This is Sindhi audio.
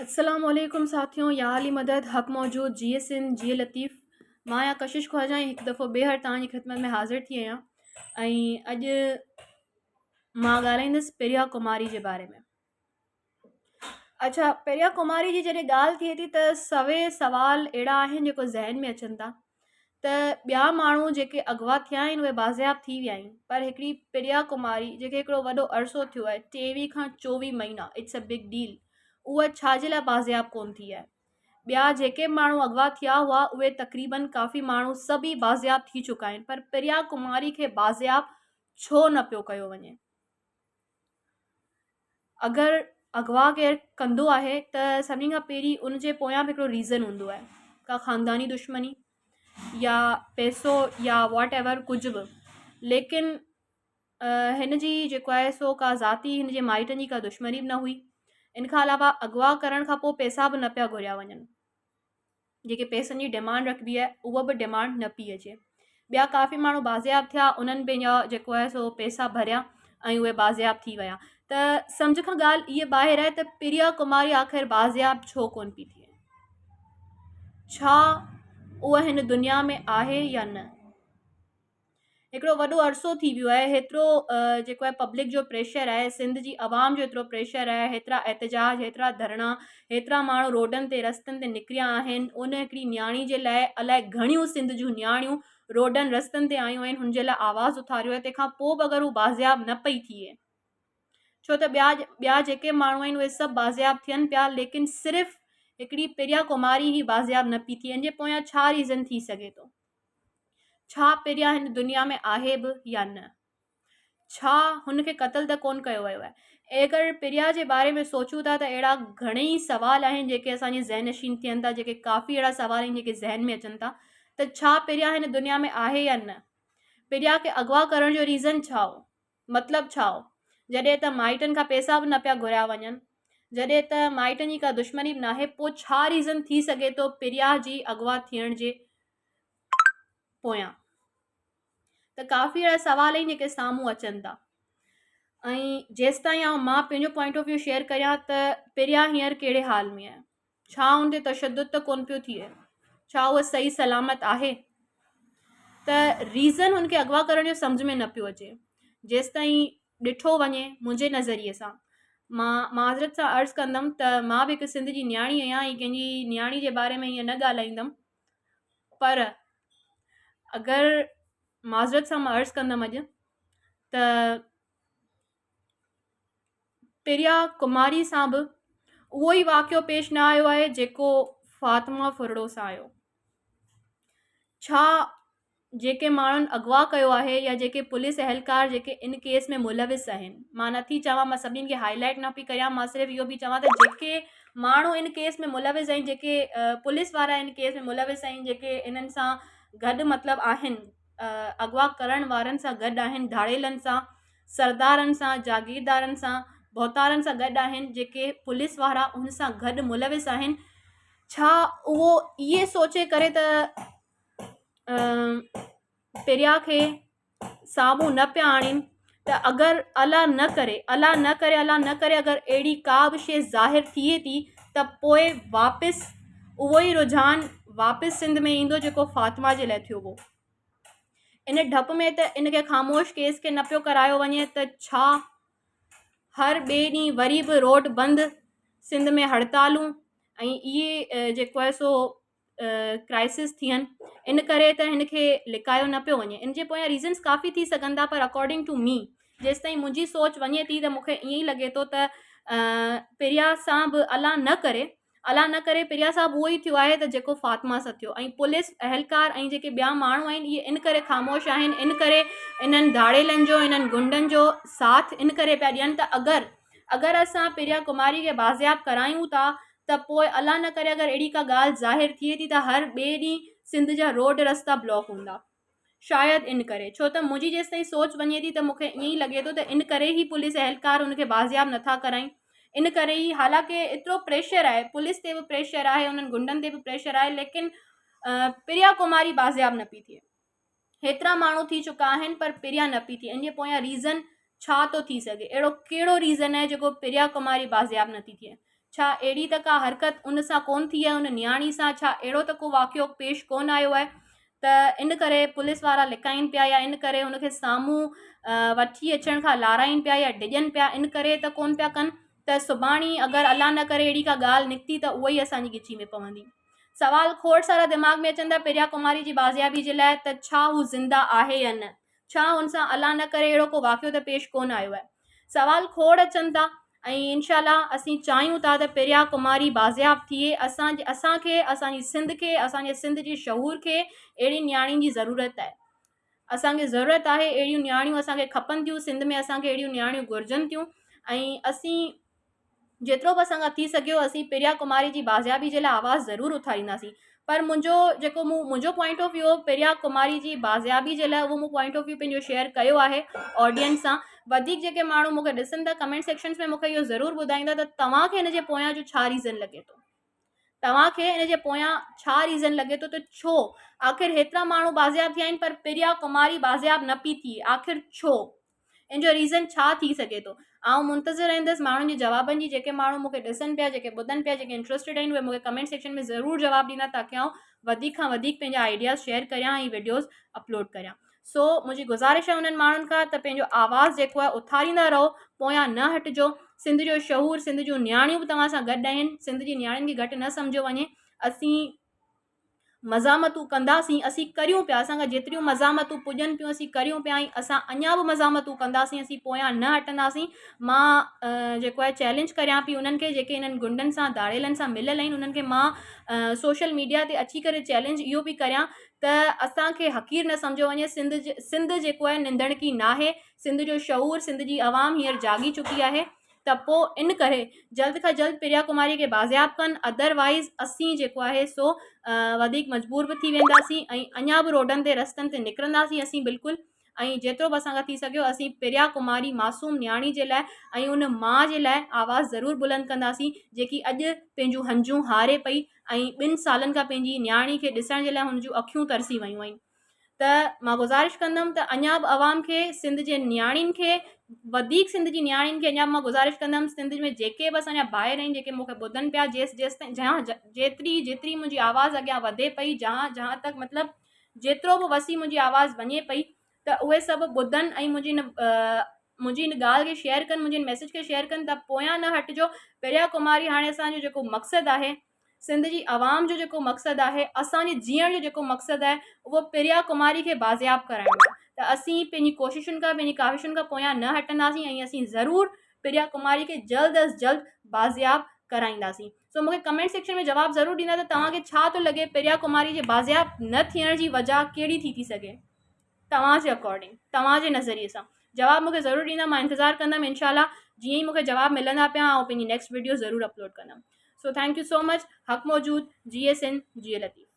السلام عليڪم ساٿيو يا علي مدد حق موجود جيئي سنڌ جيئي لطيف مان آهيان ڪشش خواجه ۽ هڪ دفعو ٻيهر توهان جي خدمت ۾ حاضر ٿي آهيان ۽ اڄ مان ڳالهائيندس پريا ڪماري جي باري ۾ اڇا پريا ڪماري جي جڏهن ڳالهه ٿئي ٿي ته سوين سوال اهڙا آهن جيڪو ذهن ۾ اچن ٿا ته ٻيا ماڻهو جيڪي اغوا ٿيا آهن اهي بازياب ٿي ويا آهن پر هڪڙي پريا ڪماري جيڪي هڪڙو وڏو عرصو ٿيو آهي ٽيويهه کان چوويهه مهينا it's a big deal اها ڇا جي لاء بازياب ڪون ٿي آهي ٻيا جيڪي ماڻهو اغوا ٿيا هئا اهي تقريبن ڪافي ماڻهو سڀ ئي بازياب ٿي چڪا آهن پر پريا ڪماري کي بازياب ڇو نه پيو ڪيو وڃي اگر اغوا ڪير ڪندو آهي ته سڀني کان پهرين ان جي پويان به هڪڙو ريزن هوندو آهي ڪا خانداني دشمني يا پئسو يا واٽ ايور ڪجهه به ليڪن هن جي جيڪو آهي سو ڪا ذاتي هن جي مائٽن جي ڪا دشمني به نه هئي ان کان علاوه اغوا ڪرڻ کان پوءِ پئسا به نه پيا گهريا وڃن جيڪي پئسن جي ڊمانڊ رکبي آهي اها به ڊمانڊ نه پئي اچي ٻيا ڪافي ماڻهو بازياب ٿيا انهن پنهنجا جيڪو آهي سو پئسا ڀريا ۽ اهي بازياب ٿي ويا ته سمجهه کان ڳالهه اها ٻاهر آهي ته پريا ڪماري آخر بازياب ڇو ڪونه پئي ٿئي ڇا اها هن دنيا ۾ آهي يا نه هڪڙو وڏو عرصو ٿي ويو آهي هيترو جيڪو آهي پبلڪ جو پريشر آهي سنڌ جي عوام جو ايترو پريشر آهي هيترا احتجاج هيترا ڌرڻا هيترا ماڻهو روڊن تي رستن تي نڪريا آهن ان هڪڙي نياڻي جي لاء الائي گهڻيون سنڌ جون نياڻيون روڊن رستن تي آيون آهن هن جي لاء آواز اٿاريو آهي تنهن کان پوء به اگر هو بازياب نه پئي ٿئي ڇو ته ٻيا ٻيا جيڪي ماڻهو آهن اهي سڀ بازياب ٿين پيا ليڪن صرف هڪڙي پريا ڪماري هي بازياب نه پئي ٿئي ان جي پويان ڇا ريزن ٿي سگهي ٿو ڇا پريا هن دنيا ۾ آهي به يا نه؟ ڇا هن کي قتل ته ڪونه ڪيو ويو آهي؟ اگر پريا جي باري ۾ سوچون ٿا ته اهڙا گهڻيئي سوال آهن جيڪي اسان جي ذهن نشين ٿين ٿا جيڪي ڪافي اهڙا سوال آهن جيڪي ذهن ۾ اچن ٿا ته ڇا پريا هن دنيا ۾ آهي يا نه؟ پريا کي اغوا ڪرڻ جو ريزن ڇا هو؟ مطلب ڇا هو؟ جڏهن ته مائٽن کان پئسا به نه پيا گهريا وڃن، جڏهن ته مائٽن جي ڪا دشمني به ناهي، پوء ڇا ريزن ٿي سگهي ٿو پريا جي اغوا ٿيڻ جي پويان؟ ته ڪافي اهڙا سوال آهن جيڪي سامهون اچن ٿا ۽ جيستائين آئون مان پنهنجو پوائنٽ آف ويو شيئر ڪريان ته پريا هينئر ڪهڙي حال ۾ آهي؟ ڇا ان تي تشدد ته ڪونه پيو ٿئي؟ ڇا هوء صحيح سلامت آهي؟ ته ريزن هن کي اغوا ڪرڻ جو سمجهه ۾ نه پيو اچي. جيستائين ڏٺو وڃي منهنجي نظريي سان مان معذرت سان عرض ڪندم ته مان به هڪ سنڌ جي نياڻي آهيان ۽ ڪنهن جي نياڻي جي باري ۾ ائين نه ڳالهائيندم پر اگر معذرت سان مان عرض ڪندم اڄ ته پريا ڪماري سان به اهو ئي واقعو پيش نه آيو آهي جيڪو فاطمه ڦرڙو سان آيو. ڇا جيڪي ماڻهن اغوا ڪيو آهي يا جيڪي پوليس اهلڪار جيڪي ان ڪيس ۾ ملوث آهن مان نٿي چوان مان سڀني کي هائي لائيٽ نه پئي ڪريان مان صرف اهو پئي چوان ته جيڪي ماڻهو ان ڪيس ۾ ملوث آهن جيڪي پوليس وارا ان ڪيس ۾ ملوث آهن جيڪي انهن سان گڏ مطلب آهن اغوا ڪرڻ وارن سان گڏ آهن ڌاڙيلن سان سردارن سان، جاگيردارن سان، ڀوتارن سان گڏ آهن، جيڪي پوليس وارا ان سان گڏ ملوث آهن، ڇا اهو اهي سوچي ڪري ته پريا کي سامهون نه پيا آڻين ته اگر الله نه ڪري الله نه ڪري الله نه ڪري اگر اهڙي ڪا به شيء ظاهر ٿئي ٿي ته پوء واپس اهو ئي رجحان واپس سنڌ ۾ ايندو جيڪو فاطمه جي لاء ٿيو هو. ان ڊپ ۾ ته ان کي خاموش ڪيس کي نه پيو ڪرايو وڃي ته ڇا هر ٻئي ڏينهن وري به روڊ بند سنڌ ۾ هڙتالون ۽ اهي جيڪو آهي سو ڪرائسس ٿين ان ڪري ته هن کي لڪايو نه پيو وڃي ان جي پويان ريزنس ڪافي ٿي سگهن ٿا پر اڪارڊنگ ٽو مي جيستائين منهنجي سوچ وڃي ٿي ته مون کي ائين ئي لڳي ٿو ته پريا سان به الله نه ڪري الله نه ڪري پريا صاحب اهو ئي ٿيو آهي ته جيڪو فاطمه سان ٿيو ۽ پوليس اهلڪار ۽ جيڪي ٻيا ماڻهو آهن اهي ان ڪري خاموش آهن ان ڪري انهن ڌاڙيلن جو انهن غنڊن جو ساٿ ان ڪري پيا ڏين ته اگر اگر اسان پريا ڪماري کي بازياب ڪرايون ٿا ته پوء الله نه ڪري اگر اهڙي ڪا ڳالهه ظاهر ٿئي ٿي ته هر ٻئي ڏينهن سنڌ جا روڊ رستا بلاڪ هوندا. شايد ان ڪري، ڇو ته منهنجي جيستائين سوچ وڃي ٿي ته مون کي ائين ئي لڳي ٿو ته ان ڪري ئي پوليس اهلڪار ان کي بازياب نٿا ڪرائين. ان ڪري ئي، حالانڪه ايترو پريشر آهي، پوليس تي به پريشر آهي، انهن غنڊن تي به پريشر آهي، ليڪن پريا ڪماري بازياب نه پئي ٿئي. هيترا ماڻهو ٿي چڪا آهن پر پريا نه پئي ٿئي. ان جي پويان ريزن ڇا ٿو ٿي سگهي؟ اهڙو ڪهڙو ريزن آهي جيڪو پريا ڪماري بازياب نه ٿي ٿئي؟ ڇا اهڙي ته ڪا حرڪت ان سان ڪونه ٿي آهي ان نياڻي سان ڇا اهڙو ته ڪو واقعو پيش ڪونه آيو آهي ته ان ڪري پوليس وارا لڪائين پيا يا ان ڪري ان کي سامهون وٺي اچڻ کان لارائين پيا يا ڊڄن پيا ان ڪري ته ڪونه پيا ڪن ته سڀاڻي اگر الله نه ڪري اهڙي ڪا ڳالهه نڪتي ته اها ئي اسان جي ڳچي ۾ پوندي. سوال کوڙ سارا دماغ ۾ اچن ٿا پريا ڪماري جي بازيابي جي لاء ته ڇا هو زنده آهي يا نه؟ ڇا هن سان الله نه ڪري اهڙو ڪو واقعو ته پيش ڪونه آيو آهي؟ سوال کوڙ اچن ٿا ۽ انشاء الله اسين چاهيون ٿا ته پريا ڪماري بازياب ٿئي اسان اسان کي اسان جي سنڌ کي اسان جي سنڌ جي شعور کي اهڙين نياڻين جي ضرورت آهي اسان کي ضرورت آهي اهڙيون نياڻيون اسان کي کپن ٿيون سنڌ ۾ اسان کي اهڙيون نياڻيون گهرجن ٿيون ۽ اسين جيترو به اسان کان ٿي سگهيو اسين پريا ڪماري جي بازيابي جي لاء آواز ضرور اٿارينداسين پر منهنجو جيڪو مون منهنجو point of view Priya Kumari جي بازيابي جي لاء اهو مون پوائنٽ آف ويو پنهنجو شيئر ڪيو آهي آڊينس سان وڌيڪ جيڪي ماڻهو مونکي ڏسن ٿا ڪمينٽ سيڪشنس ۾ مونکي اهو ضرور ٻڌائيندا ته توهان کي هن جي پويان جو ڇا ريزن لڳي ٿو توهان کي ان جي پويان ڇا ريزن لڳي ٿو ته ڇو آخر هيترا ماڻهو بازياب ٿيا آهن پر پريا ڪماري بازياب نه پي ٿئي آخر ڇو ان جو ريزن ڇا ٿي سگهي ٿو؟ آئون منتظر رهندس ماڻهن جي جوابن جي جيڪي ماڻهو مون کي ڏسن پيا جيڪي ٻڌن پيا جيڪي انٽرسٽيڊ آهن اهي مون کي ڪمينٽ سيڪشن ۾ ضرور جواب ڏيندا تاڪه آئون وڌيڪ کان وڌيڪ پنهنجا آئيڊياز شيئر ڪريان ۽ وڊيوز اپلوڊ ڪريان سو منهنجي گذارش آهي انهن ماڻهن کان ته پنهنجو آواز جيڪو آهي اٿاريندا رهو پويان نه هٽجو سنڌ جو شعور سنڌ جون نياڻيون به توهان سان گڏ آهن سنڌ جي نياڻين کي گهٽ نه سمجهيو وڃي اسين مزاحمتون ڪنداسين اسين ڪريون پيا اسان کان جيتريون مزاحمتون پڄن پيون اسين ڪريون پيا ۽ اسان اڃا به مزاحمتون ڪنداسين اسين پويان نه هٽنداسين مان جيڪو آهي چئلينج ڪريان پئي انهن کي جيڪي انهن غنڊن سان ڌاڙيلن سان مليل آهن انهن کي مان سوشل ميڊيا تي اچي ڪري چئلينج اهو پئي ڪريان ته اسان کي حقير نه سمجهيو وڃي سنڌ سنڌ جيڪو آهي ننڌڻڪي ناهي سنڌ جو شعور سنڌ جي عوام هينئر جاڳي چڪي آهي ته پوء ان ڪري جلد کان جلد پريا ڪماري کي بازياب ڪن ادر وائيز اسين جيڪو آهي سو وڌيڪ مجبور به ٿي وينداسين ۽ اڃا به روڊن تي رستن تي نڪرنداسين اسين بلڪل ۽ جيترو به اسان کان ٿي سگهيو اسين پريا ڪماري معصوم نياڻي جي لاء ۽ ان ماء جي لاء آواز ضرور بلند ڪنداسين جيڪي اڄ پنهنجون هنجون هاري پئي ۽ ٻن سالن کان پنهنجي نياڻي کي ڏسڻ جي لاء هن جون اکيون ترسي ويون آهن ته مان گذارش ڪندم ته اڃا به عوام کي سنڌ جي نياڻين کي وڌيڪ سنڌ جي نياڻين کي اڃا به مان گذارش ڪندم سنڌ ۾ جيڪي به اسان جا ڀائر آهن جيڪي مون کي ٻڌن پيا جيس جيس تائين جهان جيتري جيتري منهنجي آواز اڳيان وڌي پئي جهان جهان تڪ مطلب جيترو به وسيع منهنجي آواز وڃي پئي ته اهي سڀ ٻڌن ۽ منهنجي هن منهنجي هن ڳالهه کي شيئر ڪن منهنجي هن ميسيج کي شيئر ڪن ته پويان نه هٽجو پريا ڪماري هاڻي اسان جو جيڪو مقصد آهي سنڌ جي عوام جو جيڪو مقصد آهي، اسان جي جيئڻ جو جيڪو مقصد آهي، اهو پريا ڪماري کي بازياب ڪرائڻو آهي ته اسين پنهنجي ڪوششن کان پنهنجي ڪاوشن کان پويان نه هٽنداسين ۽ اسين ضرور پريا ڪماري کي جلد از جلد بازياب ڪرائينداسين. سو مون کي ڪمينٽ سيڪشن ۾ جواب ضرور ڏيندا ته توهان کي ڇا ٿو لڳي پريا ڪماري جي بازياب نه ٿيڻ جي وجهه ڪهڙي ٿي ٿي سگهي؟ توهان جي اڪارڊنگ توهان جي نظريي سان جواب مونکي ضرور ڏيندا مان انتظار ڪندم انشاء الله جيئن ئي مونکي جواب ملندا پيا آئون پنهنجي نيڪسٽ ويڊيو ضرور اپلوڊ ڪندم so thank you so much حق موجود جيئي سنڌ جيئي لطيف.